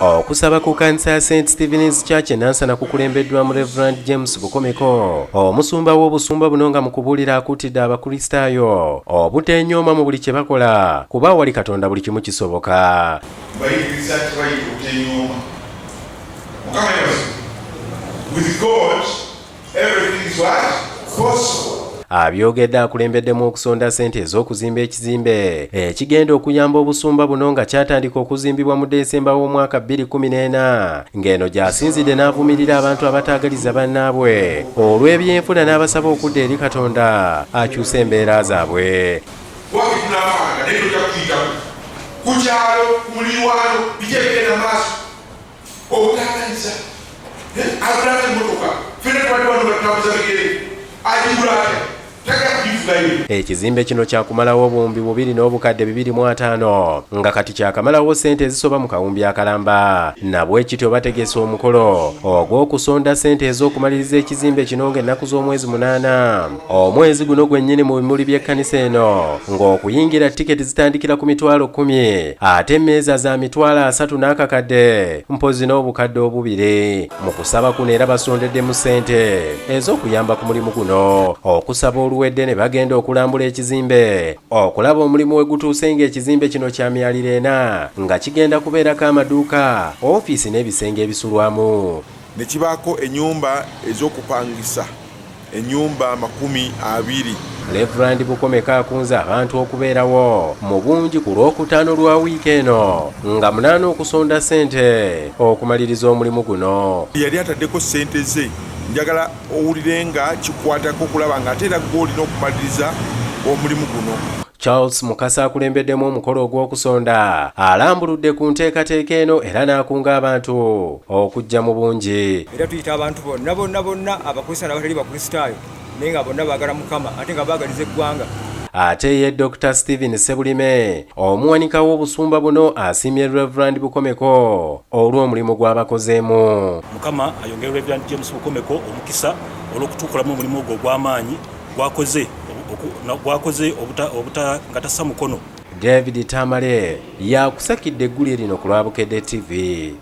Okusaba ku kkanisa ya St Stephen's Church e Nansana kukulembeddwamu Reverend James Bukomeko, omusumba w'obusumba buno, nga mu kubuulira akuutidde Abakristaayo obuteenyooma mu buli kye bakola, kuba awali Katonda buli kimu kisoboka. Bayigiriza kibayita obutenyooma. Mukama yebaze. With God everything is what? Possible. Abyogedde akulembeddemu okusonda ssente ez'okuzimba ekizimbe ekigenda okuyamba obusumba buno, nga kyatandika okuzimbibwa mu Desemba w'omwaka 2014, ng'eno gy'asinzidde n'avumirira abantu abataagaliza bannaabwe olw'ebyenfuna, n'abasaba okudda eri Katonda akyuse embeera zaabwe. Waki tunafanga naye tojja kuyitaku ku kyalo, ku mulirwano, biki ebigenda maaso, obutagaliza. Agulako emmotoka, fena tubadde wano nga tutambuza bigere, agigula atya? Tajja kugivugayo. Ekizimbe kino kyakumalawo 2500, nga kati kyakamalawo ssente ezisoba mu kawumbi akalamba. Nabwe kityo bategese omukolo ogw'okusonda ssente ez'okumaliriza ekizimbe kino ng'ennaku z'omwezi 8 omwezi guno gwennyini mu bimuli by'ekkanisa eno, ng'okuyingira tiketi zitandikira ku 100,000, ate emmeeza za 30,000 n'akakadde mpozi n'obukadde 2. Mu kusaba kuno era basondeddemu ssente ez'okuyamba ku mulimu guno. Okusaba oluwedde ne bagenda okulambula ekizimbe okulaba omulimu we gutuuse, ng'ekizimbe kino kya myaliro ena, nga kigenda kubeerako amaduuka, ofiisi n'ebisenge ebisulwamu. Ne kibaako ennyumba ez'okupangisa, ennyumba 20. Reverend Bukomeko akunze abantu okubeerawo mu bungi ku Lwokutaano lwa wiiki eno nga 8 okusonda ssente okumaliriza omulimu guno. Yali ataddeko ssente ze. Njagala owulire nga kikwatako okulaba nga ate era gwe olina okumaliriza omulimu guno. Charles Mukasa akulembeddemu omukolo ogw'okusonda alambuludde ku nteekateeka eno era n'akunga abantu okujja mu bungi. Era tuyita abantu bonna bonna bonna, Abakristaayo n'abatali Bakristaayo, naye nga bonna baagala Mukama ate nga baagaliza eggwanga. Ate ye Dr Stephen Sebulime, omuwanika w'obusumba buno, asiimye Reverend Bukomeko olw'omulimu gw'abakozeemu. Mukama ayongere Reverend James Bukomeko omukisa olw'okutukolamu omulimu ogwo ogw'amaanyi gwakoze obuta nga tassa mukono. David Tamale yakusakidde eggulire lino ku lwa Bukedde TV.